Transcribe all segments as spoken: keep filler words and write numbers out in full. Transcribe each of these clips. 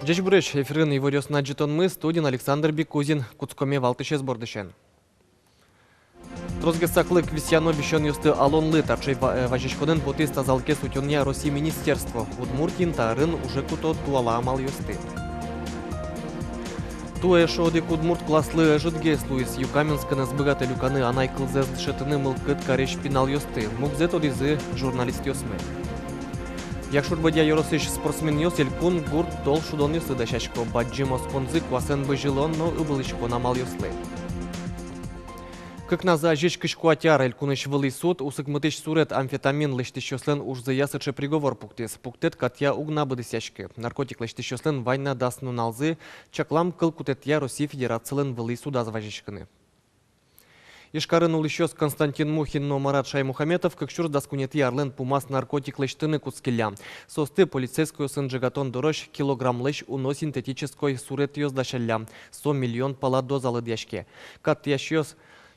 Ӟечбуресь! Эфирын иворъёс но ӝытонмы, студиын Александр Бекузин. Кутскомы валтӥсез бордысен. Тросгес саклык висъяно висёнъёсты алонлы. Таӵе ва-, э, вазиськонын потӥз тазалыкез утёнъя Россиысь министерство. Удмуртиын та ӧрын уже куто туала амалъёсты. Туэ эшшо одӥг удмурт класслы ӧжытгес луиз. Юкаменскын ӧз быгатэ люканы анай кылзэс дышетыны мылкыд карись пиналъёсты. Мугзэ тодӥзы журналистъёсмы. Якшур-Бӧдья ёросысь спортсменъёс элькун гурт тол шудонъёслы дасясько. Бадӟым осконзы куасэн бызьылон но ыбылӥськон амалъёслы. Кыкназы азьысь кызь куать ар. Элькунысь вылӥ суд усыкмытӥсь сурет, амфетамин лэсьтӥсьёслэн ужзыя сыӵе приговор пуктӥз. Пуктэт катъя уг на быдэсъяськы. Наркотик лэсьтӥсьёслэн вань на дас нуналзы. Чаклам кыл кутэтъя Россия Федерацилэн вылӥ судаз вазиськыны. Ижкарын улӥсьёс Константин Мухин но Марат Шаймухаметов кык сюрс дас куинетӥ арлэн пумаз наркотик лэсьтыны кутскиллям. Соосты полицейскойёсын ӝегатон дорозь килограммлэсь уно синтетической суретъёс дасяллям. Со миллион пала доза лыдъяське. Кат тӥясьёс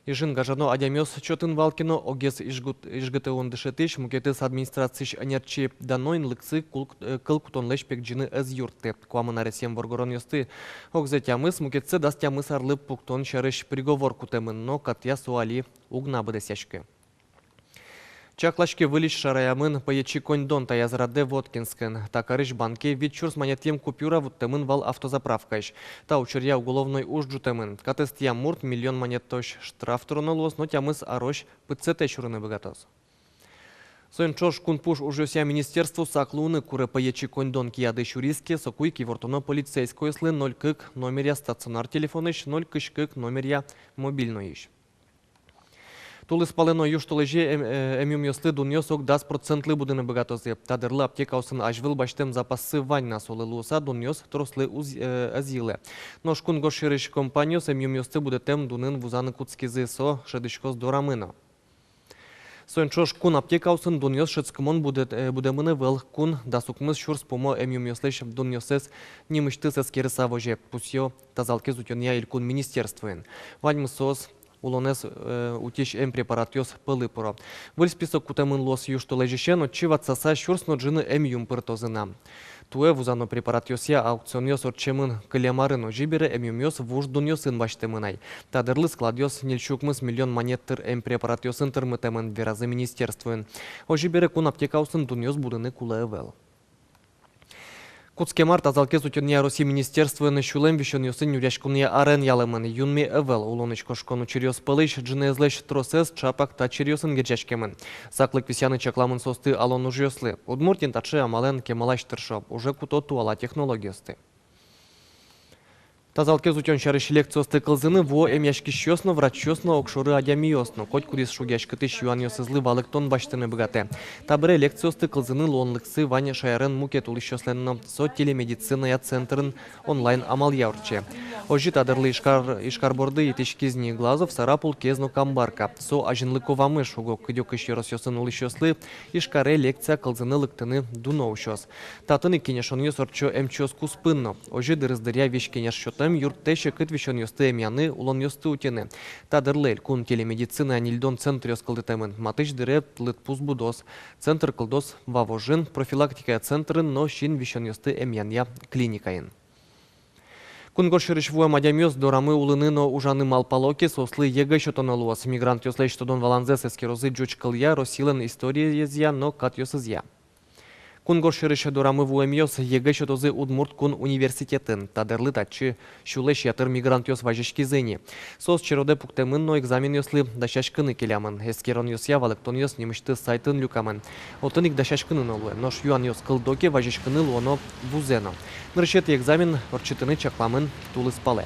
Ижын гажано адямиос чотын вал ке но, огез ижгут-, ИжГТУ-ын дышетӥсь, мукетыз администрациысь ӧнерчи дано инлыксы кул-, э, кыл кутонлэсь пегӟыны ӧз юртты. Куамын аресъем воргоронъёсты огзэ тямыс, мукетсэ дас тямыс арлы пуктон сярысь приговор кутэмын, но катъя со али уг на быдэсъяськы. Чаклаське выльысь шараямын пӧечи коньдон. Таяз радэ Воткинскын. Та карысь банке вить сюрс манетъем купюра вуттэмын вал автозаправкаысь. Та учыръя уголовной уж ӝутэмын. Катэз тӥям мурт миллион манетозь штраф тыроно луоз но тямыс арозь пытсэтэ сюрыны быгатоз. Соин ӵош кун пуш ужъёсъя министерство сак луыны куре. Пӧечи коньдон кияды сюриз ке, соку ик ивортоно полицейскойёслы ноль кык номеръя стационар телефонысь, ноль кызь кык номеръя мобильнойысь. Тулыс палэ но южтолэзе эм-, э, эмъюмъёслы дунъёс ог дас процентлы будыны быгатозы. Та дырлы аптекаосын азьвыл басьтэм запассы вань на, солы луыса дунъёс трослы уз-, э, ӧз йылэ. Нош кунгож сьӧрысь компаниос эмъюмъёсты будэтэм дунын вузаны кутскизы, со шӧдӥськоз дорамы но. Соин ӵош кун аптекаосын дунъёс шӧдскымон будэ-, э, будэмын ӧвӧл. Кун дас укмыс сюрс пумо эмъюмъёслэсь дунъёссэс нимысьтыз эскерыса возе, пусъё тазалыкез утёнъя элькун министерствоын. Ваньмыз соос улонэз, э, утись эмпрепаратъёс пӧлы пыро. Выль список кутэмын луоз южтолэзьысен, отчы ватсаса сюрс но ӝыны эмъюм пыртозы на. Туэ вузано препаратъёсъя аукционъёс ортчемын кылем арын, озьы бере эмъюмъёс вуж дунъёсын басьтэмын ай. Та дырлы складъёс ньыль сю укмыс миллион манет тыр эмпрепаратъёсын тырмытэмын, веразы министерствоын. Озьы бере кун аптекаосын дунъёс будыны кулэ ӧвӧл. Кутскем ар тазалыкез утёнъя Россиысь министерствоын сюлэм висёнъёсын нюръяськонъя арен ялэмын. Юнме ӧвӧл, улонысь кошкон учыръёс пӧлысь ӝынызлэсь тросэз чапак та чиръёсын герӟаськемын. Саклык висъяны чакламын соосты алон ужъёслы. Удмуртиын таӵе амалэн кемалась тыршо, уже куто туала технологиосты. Тазалыкез утён сярысь лекциосты кылзыны вуо эмъяськисьёс но, врачъёс но, огшоры адямиос но. Котькудӥз шугъяськытӥсь юанъёсызлы валэктон басьтыны быгатэ. Табере лекциосты кылзыны луонлыксы вань шаерын мукет улӥсьёслэн но. Со телемедициная центрын онлайн амалъя ортче. Озьы та дырлы Ижкар, Ижкар борды йӧтӥськиз ни Глазов, Сарапул, Кез но Камбарка. Со азинлыко вамыш, уго кыдёкысь ёросъёсын улӥсьёслы Ижкаре лекция кылзыны лыктыны дуно усёз. Татын ик кенешонъёс ортчо эмчиос куспын но. Озьы дырыз дыръя визь-кенеш сётэм юрттэ секыт висёнъёсты эмъяны, улонъёсты утьыны. Та дырлы элькун телемедицина ньыльдон центръёс кылдытэмын. Матысь дыре лыдпус будоз. Центр кылдоз Вавожын, профилактикая центрын но син висёнъёсты эмъянъя клиникаын. Кунгож сьӧрысь вуэм адямиос дорамы улыны но ужаны малпало ке, соослы ЕГЭ сётоно луоз. Мигрантъёслэсь тодон-валанзэс эскерозы ӟуч кылъя, Россилэн историезъя но катъёсызъя. Кунгож сьӧрысь дорамы вуэмъёс ЕГЭ сётозы Удмурт кун университетын. Та дырлы татчы сюлэсь ятыр мигрантъёс вазиськизы ни. Соос черодэ пуктэмын но экзаменъёслы дасяськыны келямын. Эскеронъёсъя валэктонъёс нимысьтыз сайтын люкамын. Отын ик дасяськыны но луэ. Нош юанъёс кылдо ке, вазиськыны луоно вузэ но. Нырысетӥ экзамен ортчытыны чакламын тулыс палэ.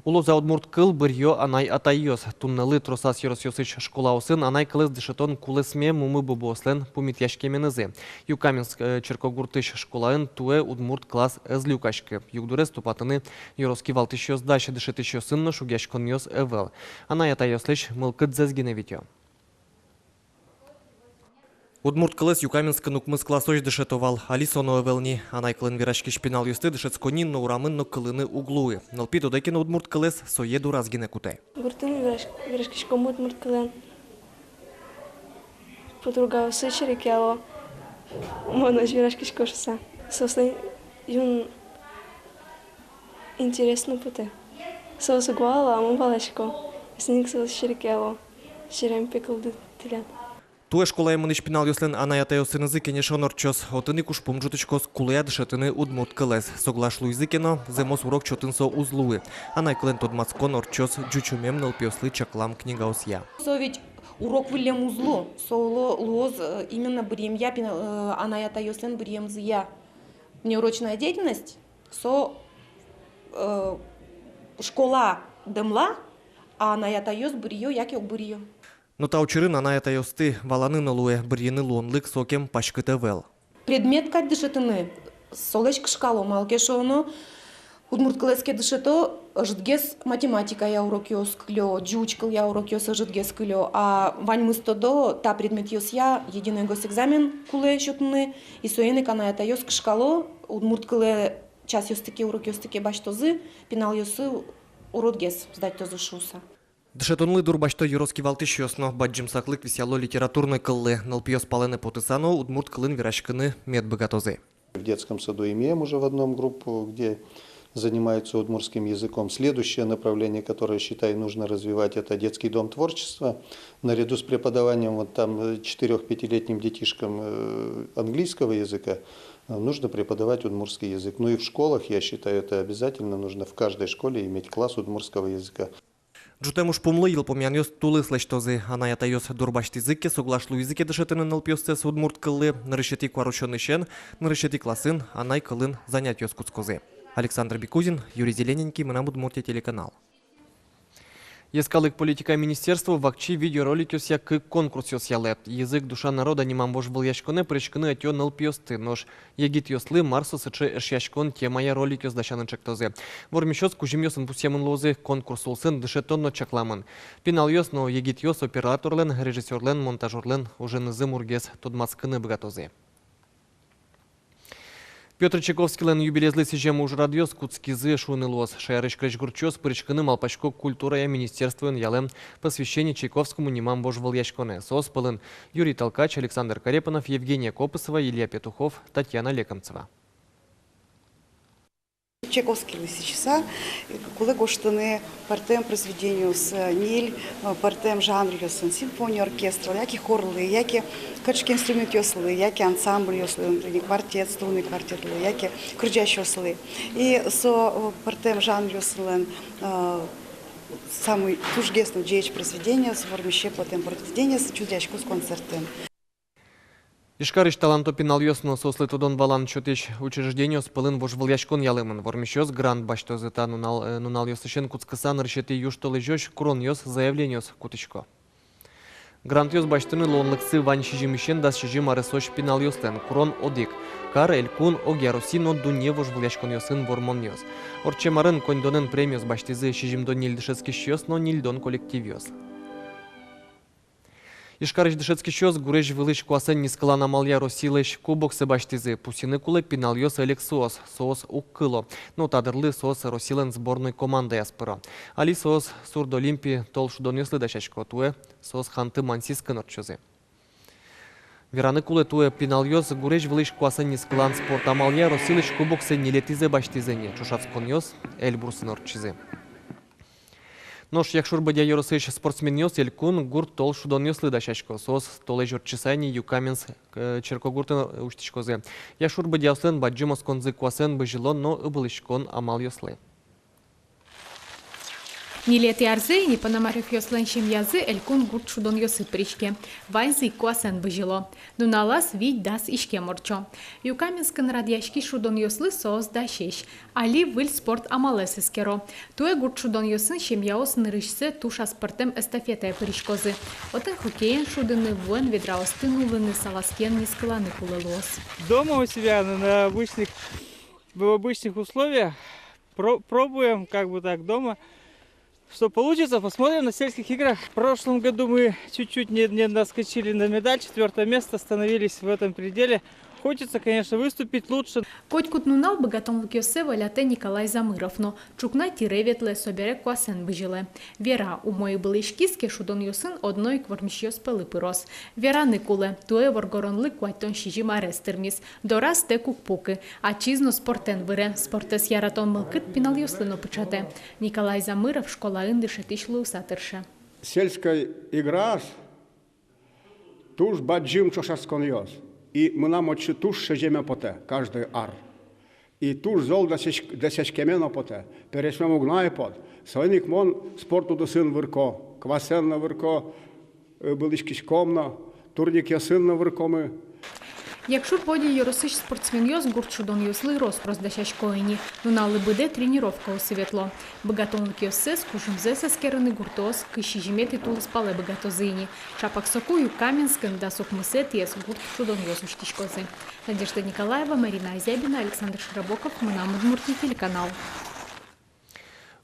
Улоз-а удмурт кыл, быръё анай-атайёс. Туннэлы тросаз ёросъёсысь школаосын анай кылэз дышетон кулэсме мумы-бубыослэн пумитъяськеменызы. Юкаменск, э, черкогуртысь школаын туэ удмурт класс ӧз люкаськы. Югдурез тупатыны ёрос кивалтӥсьёс дась, дышетӥсьёсын но шугъяськонъёс ӧвӧл. Анай-атайёслэсь мылкыдзэс гинэ витё. Удмурт кылэз Юкаменскын укмыс классозь дышето вал, али со но ӧвӧл ни. Анай кылын вераськись пиналъёсты дышетско ни, но урамын но кылыны уг луы. Нылпи тодэ ке но удмурт кылэз, сое дораз гинэ кутэ. Гуртын вераськ-, вераськиськом удмурт кылын. Подругаосы черекъяло, мон озьы вераськисько шуыса. Соослэн Юн интересно потэ. Соос уг вала, а мон валасько. Эсэник соос серекъяло. Серем пе кылдытӥллям. Туэ школае мынӥсь пиналъёслэн анай-атайёсынызы кенешон ортчоз. Отын ик ужпум ӝутӥськоз, кулэ-а дышетыны удмурт кылэз. Соглаш луизы ке но, зэмос урок чотын со уз луы. Анай кылэн тодматскон ортчоз ӟучомем нылпиослы чаклам книгаосъя. Со ведь урок выллем уз лу, со лу-, луоз, э, именно быръемъя, пина-, э, анай-атайёслэн быръемзыя. Внеурочная деятельность, со, э, школа дэмла, а анай-атайёс быръё яке уг быръё. Но та учырын анай-атайёсты валаны но луэ, быръыны луонлык сокем паськыт ӧвӧл. Предмет кадь дышетыны солэсь кышкало, малы ке шуоно, удмурт кылэз ке дышето, ӧжытгес математикая урокъёс кылё, ӟуч кылъя урокъёс ӧжытгес кылё, а ваньмыз тодо, та предметъёсъя единой госэкзамен кулэ сётыны, и соин ик анай-атайёс кышкало, удмурт кылэ часъёсты ке, урокъёсты ке басьтозы, пиналъёссы уродгес сдатьтозы шуыса. Дышетонлы дурбасьто ёрос кивалтӥсьёс но. Бадӟым саклык висъяло литературной кыллы. Нылпиос палэнэ потыса но удмурт кылын вераськыны мед быгатозы. В детском саду имеем уже в одном группу, где занимаются удмуртским языком. Следующее направление, которое, считаю, нужно развивать, это детский дом творчества. Наряду с преподаванием вот там, э, четырёх-пятилетним детишкам, э, английского языка, э, нужно преподавать удмуртский язык. Ну и в школах, я считаю, это обязательно нужно в каждой школе иметь класс удмуртского языка. Ӝутэм ужпумлы йылпумъянъёс тулыс лэсьтозы. Анай-атайёс дурбасьтӥзы ке, соглаш луизы ке дышетыны нылпиоссэс удмурт кыллы, нырысетӥ куарусёнысен нырысетӥ классын анай кылын занятиос кутскозы. Александр Бекузин, Юрий Зелененький, «Мынам Удмуртие» телеканал. Йӧскалык политикая министерство вакчи видеороликъёсъя кык конкурсъёс ялэ. «Язык, душа народа» нимам вожвылъяськонэ пыриськыны ӧтё нылпиосты, нош егитъёслы, мар со сыӵе эшъяськон темая роликъёс дасяны чектозы. Вормисьёс кузьымъёсын пусъемын луозы, конкурс улсын дышетон но чакламын. Пиналъёс но егитъёс операторлэн, режиссёрлэн, монтажёрлэн уженызы мургес тодматскыны быгатозы. Пётр Чайковскийлэн юбилеезлы сӥзем ужрадъёс кутскизы шуыны луоз. Шаерысь крезьгурчиос пыриськыны малпасько культурая министерствоын ялэм «Посвящение Чайковскому» нимам вожвылъяськонэ. Соос пӧлын Юрий Толкач, Александр Корепанов, Евгения Копысова, Илья Петухов, Татьяна Лекомцева. Чайковскийлы сӥзьыса, кулэ гожтыны пӧртэм произведениос, э, ньыль, э, пӧртэм жанръёсын: симфония оркестрлы, яке хорлы, яке кыӵе ке инструментъёслы, яке ансамбльёслы, например, квартет, струнный квартетлы, яке кырӟасьёслы. И со, э, пӧртэм жанръёслэн, э, самой тужгес но ӟеч произведениос, вормисе пӧртэм произведениос чузъяськоз концертын. Ижкарысь таланто пиналъёс но соослы тодон-валан сётӥсь учреждениос пӧлын вожвылъяськон ялэмын. Вормисьёс грант басьтозы. Та нунал, э, нуналъёсысен кутскыса, нырысетӥ южтолэзёзь куронъёс, заявлениос кутӥсько. Грантъёс басьтыны луонлыксы вань сизьымысен дас сизьым аресозь пиналъёслэн. Курон одӥг: кар, элькун, огъя Россия но дунне вожвылъяськонъёсын вормонъёс. Ортчем арын коньдонэн премиос басьтӥзы сизьымдон ньыль дышетскисьёс но ньыльдон коллективъёс. Ижкарысь дышетскисьёс гурезь вылысь куасэн нискылан амалъя Россилэсь кубоксэ басьтӥзы. Пусйыны кулэ, пиналъёс элексоос, соос уг кыло. Но та дырлы соос Россилэн сборной командаяз пыро. Али соос «Сурдолимпи» тол шудонъёслы дасясько, туэ соос Ханты-Мансийскын ортчозы. Вераны кулэ, туэ пиналъёс гурезь вылысь куасэн нискылан спорт амалъя Россилэсь кубоксэ ньылетӥзэ басьтӥзы ни. Ӵошатсконъёс Эльбрусын ортчизы. Нош Якшур-Бӧдья ёросысь спортсменъёс элькун гурт тол шудонъёслы дасясько. Соос толэзь ортчыса ини Юкаменск, э, черкогуртын усьтӥськозы. Якшур-бӧдьяослэн бадӟым осконзы куасэн бызьылон но ыбылӥськон амалъёслы. Ньылетӥ арзэ ини Пономарёвъёслэн семьязы элькун гурт шудонъёсы пыриське. Ваньзы ик куасэн бызьыло. Нуналаз вить-дас иськем ортчо. Юкаменскын радъяськись шудонъёслы соос дасесь. Али выль спорт амалэз эскеро. Туэ гурт шудонъёсын семьяос нырысьсэ туж аспӧртэм эстафетае пыриськозы. Отын хоккеен шудыны, вуэн ведраосты нуллыны, салазкиен нискыланы кулэ луоз. Дома у себя на, на обычных, в обычных условиях про-, пробуем, как бы так, дома. Что получится, посмотрим на сельских играх. В прошлом году мы чуть-чуть не, не наскочили на медаль, четвёртое место, остановились в этом пределе. Хочется, конечно, выступить лучше. Котькуд нунал быгатонлыкъёссэ волятэ Николай Замыров но. Ӵукна тире ветлэ, собере куасэн бызьылэ. Вера, умой ыбылӥськиз ке, шудонъёсын одно ик вормисьёс пӧлы пыроз. Вераны кулэ, туэ воргоронлы куатьтон сизьым арес тырмиз. Дораз тэк уг пукы. Ачиз но спортэн выре. Спортэз яратон мылкыд пиналъёслы но пыӵатэ. Николай Замыров школаын дышетӥсь луыса тырше. Сельской играос туж бадӟым ӵошатсконъёс. И мынам отчы туж шедеме потэ каждый ар. И туж зол дасяськ-, дасяськеме но потэ, пересьмем уг на ай пот. Соин ик мон спорт удысын вырисько, квасэн но вырисько, ыбылӥськиськом но, турникъёсын но выриськомы. Якшур-Бӧдья ёросысь спортсменъёс гурт шудонъёслы рос-прос дасясько ини. Нуналлы быдэ тренировкаосы ветло. Быгатонлыкъёссэс, кужымзэс эскерыны гуртоос кызь сизьыметӥ тулыспалэ быгатозы ини. Ӵапак соку Юкаменскын дас укмысэтӥез гурт шудонъёс усьтӥськозы. Надежда Николаева, Марина Азябина, Александр Широбоков, «Мынам Удмуртие» телеканал.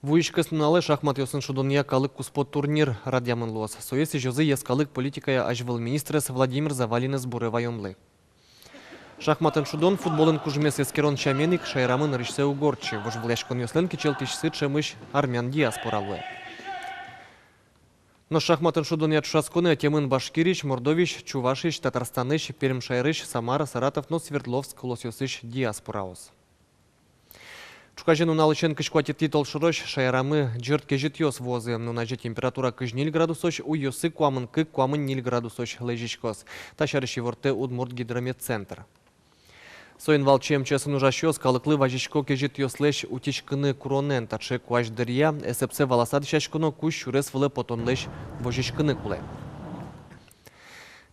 Вуись кӧснуналэ шахматъёсын шудонъя калык куспо турнир радъямын луоз. Сое сӥзёзы йӧскалык политикая азьвыл министрез Владимир Завалинэз буре ваёнлы. Шахматын шудон, футболын кужымез эскерон сямен ик, шаерамы нырысьсэ уг ортчы. Вожвылъяськонъёслэн кичӧлтӥсьсы ӵемысь армян диаспора луэ. Нош шахматын шудонъя ӵошатсконэ ӧтемын Башкириысь, Мордовиысь, Чувашиысь, Татарстанысь, Пермь шаерысь, Самара, Саратов но Свердловск улосъёсысь диаспораос. Ӵуказе нуналысен кызь куатетӥ толшорозь шаерамы ӟырт кезьытъёс вуозы. Нуназе температура кызь ньыль градусозь, уйёсы куамын кык, куамын ньыль градусозь лэзиськоз. Та сярысь ивортэ Удмурт гидрометцентр. Соин валче МЧС-ын ужасьёс калыклы вазисько кезьытъёслэсь утиськыны куронэн. Таӵе куазь дыръя эсэпсэ валаса дӥсяськоно, кузь сюрес вылэ потонлэсь возиськыны кулэ.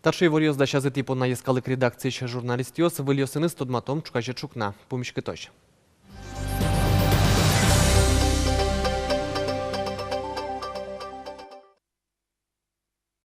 Таӵе иворъёс дасязы тӥ понна йӧскалык редакциысь журналистъёс. Выльёсыныз тодматом ӵуказе ӵукна. Пумиськытозь.